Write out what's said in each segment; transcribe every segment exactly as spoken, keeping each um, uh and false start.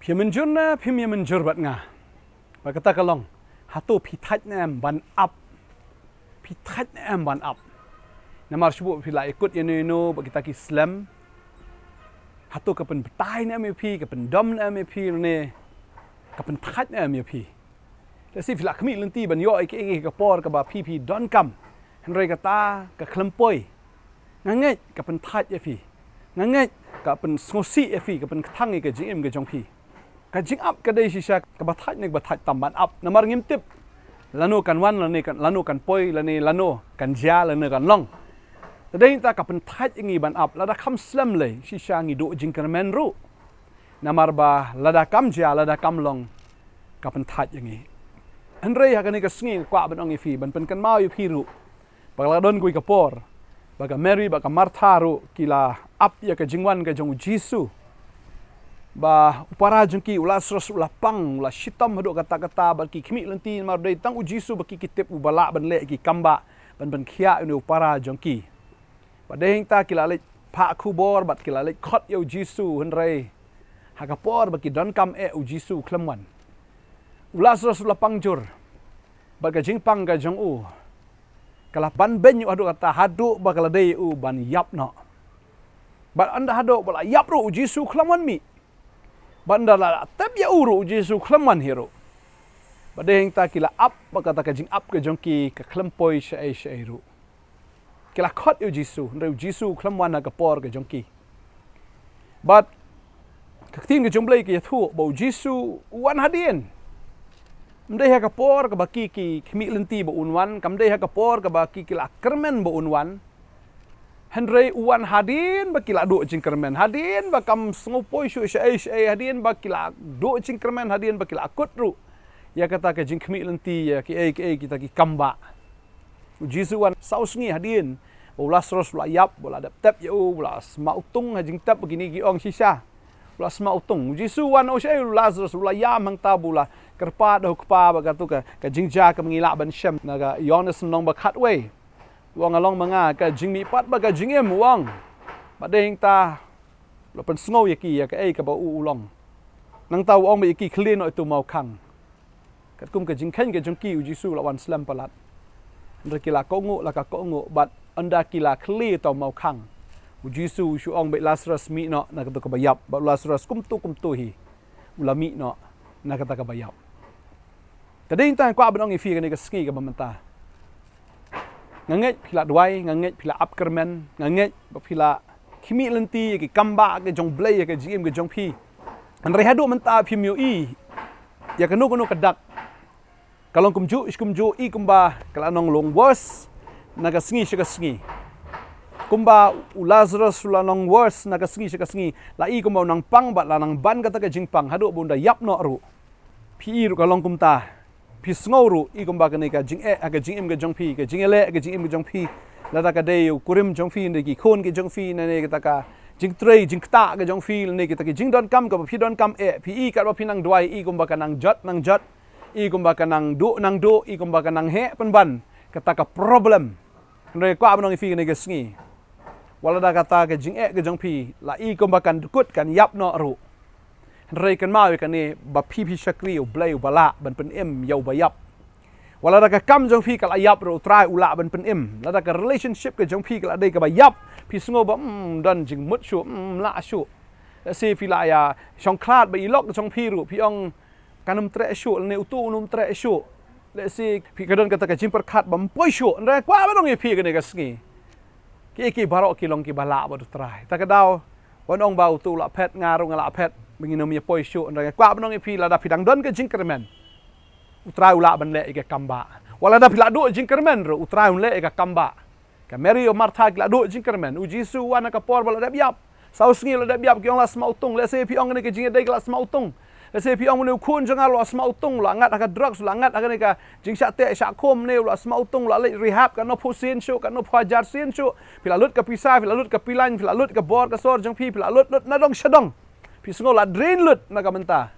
Ki mynjur ne phim ïa mynjur bad nga. Ba kata ka long, hato phi thait ne em ban ap? Phi thait ne em ban ap? Namar shu phi la ïakut ïa no ïa no bad kita ki slem. Hato ka pynbatai ne em ïa phi, ka pyndom ne em ïa phi ne ka pynthait ne em ïa phi? Lehse phi la khmih lynti ban ïoh ïa ki, ïa ka por kaba phi phi donkam. Hynrei kata ka khlem poi. Nga ngeit ka pynthait ïa phi. Nga ngeit ka pynsngewsih ïa phi, ka pynkthang ïa ka jingim ka jong phi. Ka jingap ka dei shisha kaba thait ne kaba thait tam ban ap. Namar ngim tip lano kan wan, lane kan, lano kan poi, lane lano kan jia, lano kan long. Te dei ta ka pynthait ïa ngi ban ap, lada kham slem lei shisha ngi duh jingkyrmen ruh. Namar ba lada kam jia, lada kam long, ka pynthait ïa ngi. Hynrei ha kane ka sngi nga kwah ban ong ïa phi, ban pynkynmaw ïa phi ruh. Ba la don kawei ka por ba ka Mary bad ka Martha ruh ki la ap ïa ka jingwan ka jong u Jisu. Ba u para jong ki u Lazarus u la pang, u la shitom haduh katta katta, bad ki khmih lynti namar dei tang u Jisu ba ki ki tip uba lah ban leh ïa ki kambah, ban pynkhiah ïa une u para jong ki. Bad dei hangta ki la leit phah khubor bad ki la leit khot ïa u Jisu, hynrei ha ka por ba ki donkam eh u Jisu u khlem wan. U Lazarus u la pang jur. Bad ka jingpang ka jong u ka la ban beiñ ïa u haduh katta, haduh ba ka la dei ïa u ban ïap noh. Bad ynda haduh ba la ïap ruh u Jisu u khlem wan mih. Bad ynda la tep ïa u ruh u Jisu u khlem wan hi ruh. Bad dei hangta ki la ap, bad kata ka jingap ka jong ki ka khlem poi shaei shaei ruh. Ki la khot ïa u Jisu, hynrei u Jisu u khlem wan ha ka por ka jong ki. Bad ka ktien ka jong U Blei ka ïathuh ba u Jisu u wan hadien. Ym dei ha ka por kaba ki ki khmih lynti ba un wan, kam dei ha ka por kaba ki ki la kyrmen ba un wan. Hynrei u wan hadien ba ki la duh jingkyrmen, hadien ba kam sngewpoi shuh shaei shaei, hadien ba ki la duh jingkyrmen, hadien ba ki la kut ruh ïa kata ka jingkhmih lynti, ïa kiei kiei kita ki kambah. U Jisu u wan saw sngi hadien ba u Lazarus u la ïap, u la dep tep ïa u, u la sma utung ha jingtep ba kine ki ong shisha. U la sma utung. U Jisu u wan, oh shaei u Lazarus, u la ïam hangta, ba u la kyrpad ha u Kpa, ba kato ka, ka jingjia kaba ngi lah ban shem, na ka Ïoannis lynnong ba khatwei. U ong, nga long ma nga ka jingmihpat bad ka jingim, u ong. Bad dei hangta u la pynsngew ïa ki ïa kaei kaba u u long. Nangta u ong bad ïa ki, khlieh noh ïa uto u mawkhang. Katkum ka jingkheiñ ka jong ki u Jisu u la wan slem palat. Hynrei ki la kohnguh la ka kohnguh, bad ynda ki la khlieh ïa uto u mawkhang, u Jisu u shu ong bad, Lazarus, mih noh na kato kaba ïap. Bad u Lazarus kumto kumto hi u la mih noh na kata kaba ïap. Te dei hangta nga kwah ban ong ïa phi kane ka sngi kaba mynta. Nga ngeit phi la duwai, nga ngeit phi la ap kyrmen, nga ngeit ba phi la khmih lynti ïa ki kambah ka jong U Blei ïa ka jingim ka jong phi. Hynrei haduh mynta phim ïohi ïa kano kano ka dak. Ka long kumjuh shi kumjuh, i kumba ka la nang long worse na ka sngi sha ka sngi. Kumba u Lazarus u la nang worse na ka sngi sha ka sngi, la i kumba u nang pang bad la nang ban kata ka jingpang haduh ba un da ïap noh ruh. Phi i ruh ka long kumta. Phi sngew ruh i kumba kane ka jingeh ha ka jingim ka jong phi, ka jingïaleh ha ka jingim ka jong phi. Lada ka dei u kurim jong phi, ne ki khun ki jong phi, ne, ne kata ka jingtrei jingktah ka jong phi, ne kita ki jingdonkam kaba phi donkam eh, phi i katba phi nang duwai, i kumba ka nang jot nang jot, i kumba ka nang duh nang duh, i kumba ka nang heh pynban kata ka problem. Hynrei kwah ban ong ïa phi kane ka sngi, wat lada kata ka jingeh ka jong phi la i kumba kan dkut kan ïap noh ruh, hynrei kynmaw ïa kane, ba phi phi shakri U Blei uba lah ban pynim ïa uba ïap. Wat lada ka kam jong phi ka la ïap ruh, U Trai u lah ban pynim. Lada ka relationship ka jong phi ka la dei kaba ïap, phi sngew ba, hmm, don jingmut shuh, hmm, lah shuh. Lehse phi la ïa shongkhlad bad i lok jong phi ruh, phi ong, kan ym treh shuh, lane uto un ym treh shuh. Lehse phi ka don kata ka jingpyrkhat bym poi shuh. Hynrei kwah ban ong ïa phi kane ka sngi, kiei kiei baroh ki long kiba lah bad U Trai. Ta ka daw wan ong ba uto u la phet, nga ruh nga la phet, ba ngin ym ïa poi shuh. Hynrei kwah ban ong ïa phi, lada phi dang don ka jingkyrmen, U Trai u lah ban leh ïa ka kam ba. Wat lada phi la duh jingkyrmen ruh, U Trai un leh ïa ka kam ba. Ka Mary, u Martha ki la duh jingkyrmen. U Jisu u wan ha ka por ba la dep ïap. Saw sngi la dep ïap, ki ong la sma utung. Lehse phi ong kane ka jingïadei ka la sma utung. Lehse phi ong une u khun jong nga u la sma utung, u la ngat ha ka drugs, u la ngat ha kane ka jingshah teh shah khum ne, u la sma utung, u la leit rehab katno phew sien shuh, katno phew hajar sien shuh. Phi la lut ka pisa, phi la lut ka pilan, phi la lut ka bor ka sor jong phi, phi la lut lut na dong sha dong. Phi sngew la drain lut na ka bynta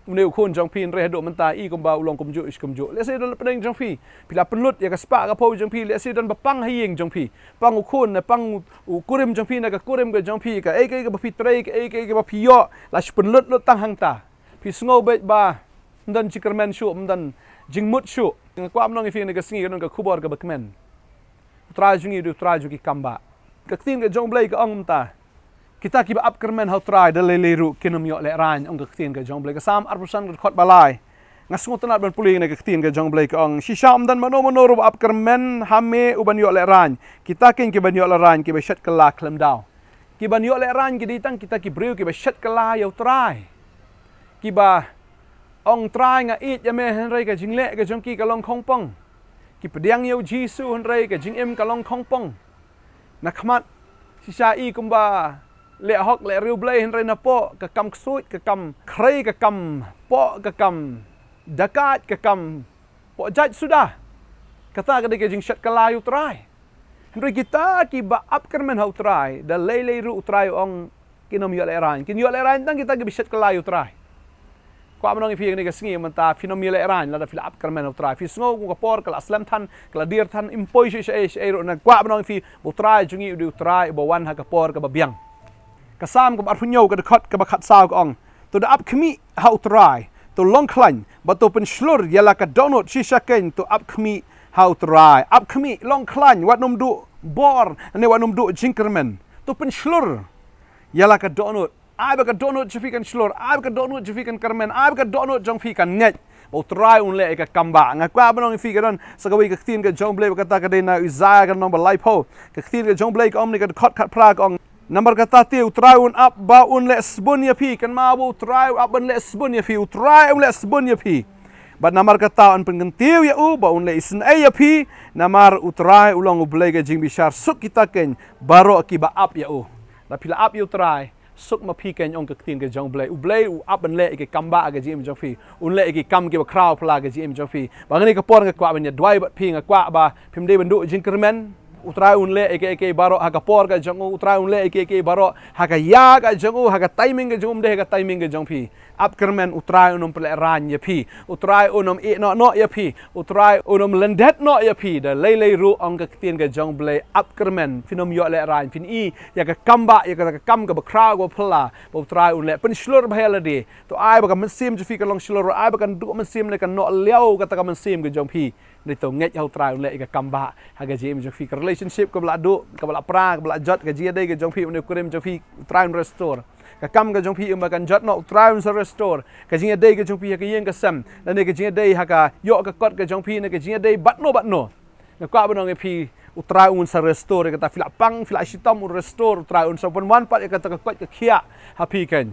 une u khun jong phi, hynrei haduh mynta i kumba u long kumjuh shi kumjuh. Lehse don la pdeng jong phi, phi la pynlut ïa ka spah ka phew jong phi. Lehse don ba pang ha ïing jong phi, pang u khun ne pang u kurim jong phi ne ka kurim ka jong phi, kaei kaei kaba phi trei, kaei kaei kaba phi ïoh, la shu pynlut lut tang hangta. Phi sngew beit ba ym don jingkyrmen shuh, ym don jingmut shuh. Nga kwah ban ong ïa phi ha kane ka sngi, ka don ka khubor kaba kmen. U Trai jong ngi u dei u Trai jong ki kam bah. Ka ktien ka jong U Blei ka ong mynta, kita kiba ap kyrmen ha U Trai da lei lei ruh kin ym ïoh lehraiñ, ong ka ktien ka jong U Blei. Ka Salm arphew san ka dkhot ba lai. Nga sngewtynnat ban pule ïa kane ka ktien ka jong U Blei, ka ong, shisha ym don mano mano ruh ba ap kyrmen ha me uban ïoh lehraiñ. Kita keiñ kiban ïoh lehraiñ kiba shet kylla khlem daw. Kiban ïoh lehraiñ ki dei tang kita ki briew kiba shet kylla ïa U Trai, kiba ong, Trai, nga ïeit ïa me, hynrei ka jingleh ka jong ki ka long khongpong. Ki pdiang ïa U Jisu hynrei ka jingim ka long khongpong. Na khmat, shisha i kumba leh hok leh riewblei, hynrei napoh ka kam ksuid, ka kam khrei, ka kam poh, ka kam dakaid, ka kam poh jait suda. Kata ka dei ka jingshet kylla ïa U Trai. Hynrei kita kiba ap kyrmen ha U Trai da lei lei ruh, U Trai u ong, kin ym ïoh lehraiñ. Kin ïoh lehraiñ tang kita kiba shet kylla ïa U Trai. Kwah ban ong ïa phi ha kane ka sngi mynta, phin ym ïoh lehraiñ lada phi la ap kyrmen ha U Trai. Phi sngew kum ka por ka la slem than, ka la dier than, ym poi shuh shaei shaei ruh. Nga kwah ban ong ïa phi ba U Trai jong ngi u dei U Trai uba wan ha ka por kaba biang. Ka Salm kaba arphew hynñiew ka dkhot kaba khatsaw ka ong, to da ap khmih ha U Trai, to long khlaiñ, bad to pynshlur ïa la ka dohnud. Shisha keiñ, to ap khmih ha U Trai. Ap khmih, long khlaiñ, wat nym duh bor ne wat nym duh jingkyrmen. To pynshlur ïa la ka dohnud. Ai ba ka dohnud jong phi kan shlur, ai ba ka dohnud jong phi kan kyrmen, ai ba ka dohnud jong phi kan ngeit ba U Trai un leh ïa ka kam bah. Nga kwah ban ong ïa phi, ka don sa kawei ka ktien ka jong U Blei, ba kata ka dei na Isaïah ka lynnong ba laiphew. Ka ktien ka jong U Blei ka ong ha kane ka dkhot khatphra, ka ong, namar kata te U Trai un ap ba un leh sbun ïa phi. Kynmaw ba U Trai u ap ban leh sbun ïa phi. U Trai un leh sbun ïa phi. Bad namar kata yn pynkyntiew ïa u ba un leh isynei ïa phi. Namar U Trai u long U Blei ka jingbishar. Suk kita keiñ baroh kiba ap ïa u. Lada phi la ap ïa U Trai, suk ma phi keiñ, ong ka ktien ka jong U Blei. U Blei u ap ban leh ïa ki kam bah ha ka jingim jong phi. Un leh ïa ki kam kiba khraw phylla ha ka jingim jong phi. Ba ha kane ka por nga kwah ban ïaduwai bad phi, nga kwah ba phim dei ban duh jingkyrmen. U Trai un leh ïa kiei kiei baroh ha ka por ka jong u. U Trai un leh ïa kiei kiei baroh ha ka ïa ka jong u, ha ka timing ka jong u, ym dei ha ka timing ka jong phi. Ap kyrmen, U Trai un ym pynlehraiñ ïa phi. U Trai un ym ïeh noh noh ïa phi. U Trai un ym lyndet noh ïa phi. Da lei lei ruh, ong ka ktien ka jong U Blei, ap kyrmen, phin ym ïoh lehraiñ, phin i ïa ka kam bah, ïa kata ka kam kaba khraw kaba phylla ba U Trai un leh. Pynshlur bha ïa lade. To ai ba ka mynsiem jong phi kan long shlur, ai ba kan duh mynsiem ne kan noh liaw kata ka mynsiem ka jong phi. Hynrei to ngeit ha U Trai un leh ïa ka kam bah ha ka jingim jong phi. Ka relationship kaba la duh, kaba la pra, kaba la jot, ka jingïadei ka jong phi bad une u kurim jong phi, U Trai un restore. Ka kam ka jong phi ym ba kan jot noh, U Trai un sa restore. Ka jingïadei ka jong phi ha ka ïing ka sem, lane ka jingïadei ha ka ïoh ka kot ka jong phi, ne ka jingïadei bad no bad no. Nga kwah ban ong ïa phi, U Trai un sa restore ïa kata. Phi la pang, phi la shitom, un restore, U Trai un sa pynwan pat ïa kata ka koit ka khiah ha phi keiñ.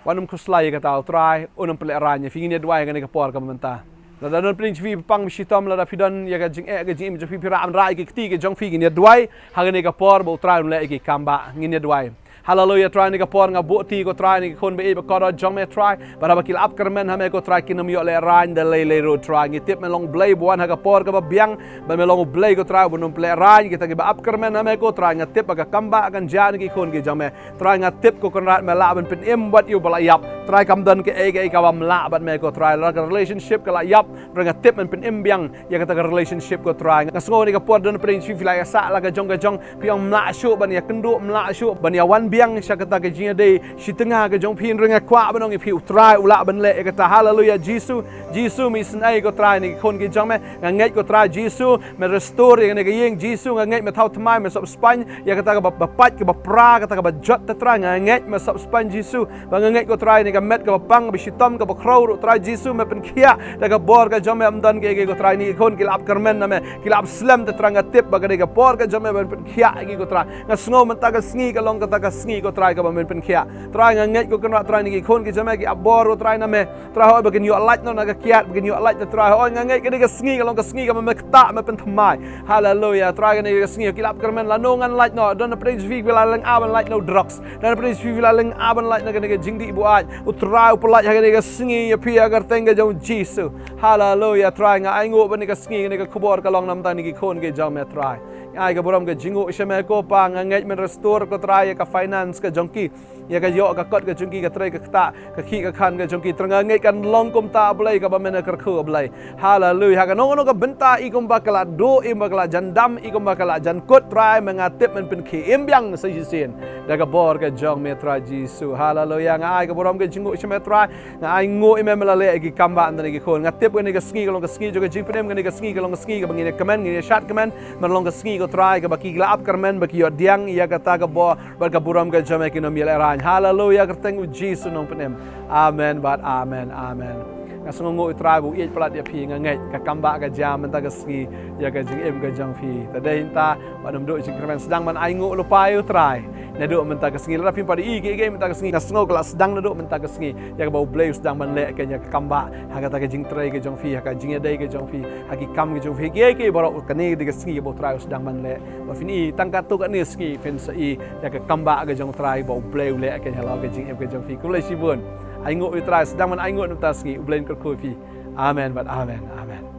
Wat nym khuslai ïa kata, U Trai un ym pynlehraiñ ïa phi. Ngin ïaduwai ha kane ka por kaba mynta. Lada don pdeng jong phi ba pang ba shitom, lada phi don ïa ka jingeh ha ka jingim jong phi, phi rah ban rah ïa ki kti ki jong phi, ngin ïaduwai ha kane ka por ba U Trai un leh ïa ki kam bah. Ngin ïaduwai. Haleluia, Trai, ha kane ka por nga buh kti, ko Trai, ïa ki khun ba ïeit ba kordor jong me, Trai, bad haba ki la ap kyrmen ha me, ko Trai, kin ym ïoh lehraiñ da lei lei ruh, Trai. Ngi tip me long U Blei ba wan ha ka por kaba biang, bad me long U Blei, ko Trai, uba nym pynlehraiñ ïa kita kiba ap kyrmen ha me, ko Trai. Nga tip ba ka kam bah kan jia na ki khun ki jong me. Trai, nga tip, ko Kynrad, me lah ban pynim wat ïa uba la ïap. Trai, kam don kaei kaei kaba ym lah bad me, ko Trai. Lada ka relationship ka la ïap, Trai, nga tip men pynim biang ïa kata ka relationship, ko Trai. Nga sngew ha kane ka por don pdeng jong phi, phi la ïasah la ka jong ka jong, phi ong ym lah shuh ban ïakynduh, ym lah shuh ban ïawan biang sha kata ka jingïadei shi tnga ka jong phi. Hynrei nga kwah ban ong ïa phi, U Trai u lah ban leh ïa kata. Haleluia, Jisu. Jisu, me isynei, ko Trai, na ki khun ki jong me. Nga ngeit, ko Trai, Jisu, me restore ïa kane ka ïing, Jisu. Nga ngeit me thaw thymmai, me sop spaiñ ïa kata kaba, ba pait, kaba pra, kata kaba jot, te Trai. Nga ngeit me sop spaiñ, Jisu. Ba nga ngeit, ko Trai, ïa kane ka met kaba pang, kaba shitom, kaba khraw ruh, Trai, Jisu, me pynkhiah da ka bor ka jong me. Ym don kiei kiei, ko Trai, na ki khun ki la ap kyrmen ha me, ki la ap slem, te Trai. Nga tip ba ka dei ka bor ka jong me ban pynkhiah ïa ki, ko Trai. Nga sngew mynta ka sngi ka long kata ka sngi, ko Trai, kaba men pynkhiah. Trai, nga ngeit, ko Kynrad, Trai, na ki khun ki jong me ki ap bor, ko Trai, na me. Trai, hooid ba kin ïoh lait noh na ka kiad, ba kin ïoh lait, Trai, hooid nga ngeit kane ka sngi ka long ka sngi kaba me ktah, me pynthymmai. Haleluia. Trai, kane ka sngi ki la ap kyrmen, lano ngan lait noh. Don na pdeng jong phi ba la lynga ban lait na u drugs. Don na pdeng jong phi ba la lynga ban lait na kane ka jingdih buaid. U Trai u pyllait ha kane ka sngi ïa phi ha ka kyrteng ka jong u Jisu. Haleluia. Trai, nga ainguh ba kane ka sngi, kane ka khubor ka long na bynta na ki khun ki jong me, Trai. Ai ka burom ka jingnguh sha me ko Pa, nga ngeit men restore ko Trai ïa ka finance ka jong ki, ïa ka ïoh ka kot ka jong ki, ka trei ka ktah, ka khih ka khan ka jong ki. Trai nga ngeit kan long kumta Blei kaba men kyrkhu Blei. Haleluya. Ha kano kano ka bynta i kumba ka la duh, i kumba ka la jan dam, i kumba ka la jan kut Trai, me nga tip men pynkhie im biang sa shisien da ka bor ka jong me Trai Jisu. Haleluya. Nga ai ka burom ka jingnguh sha me Trai. Nga ai nguh ïa me me la leh ïa ki kam ba ynda ki khun. Nga tip kane ka sngi ka long ka sngi jong ka jingpynim, kane ka sngi ka long ka sngi kaba ngin ïa kmen, ngin ïa shad kmen. Men long ka sngi ko Trai kaba ki la ap kyrmen, ba ki ïoh pdiang ïa kata ka bor bad ka burom ka jong me, kin ym ïalehrain. Haleluya, kyrteng u Jisu nongpynim. Amen bad amen, amen. Nga sngewnguh Trai ba u ïeit palat ïa phi, nga ngeit ka kam ba ka jia mynta ka sngi ïa ka jingim ka jong phi. Te dei mynta ban ym duh jingkyrmen, sdang ban ai nguh lypa ïa u Trai. Naduh mynta ka sngi, lada phim pat ïohi kaei kaei mynta ka sngi, nga sngew ka la sdang naduh mynta ka sngi ïa kaba u Blei u sdang ban leh kane ka kam ba ha kata ka jingtrei ka jong phi, ha ka jingïadei ka jong phi, ha ki kam ka jong phi, kiei kiei baroh. Kane ka dei ka sngi kaba u Trai u sdang ban leh. Ba phin i tang katto katne sngi phin sa i ïa ka kam ba ka jong u Trai ba u Blei u leh kane halor ka jingim ka jong phi. Khublei shibun. Ai nguh ïa u Trai, sdang ban ai nguh mynta ka sngi. U Blei un kyrkhu ïa phi. Amen bad amen, amen.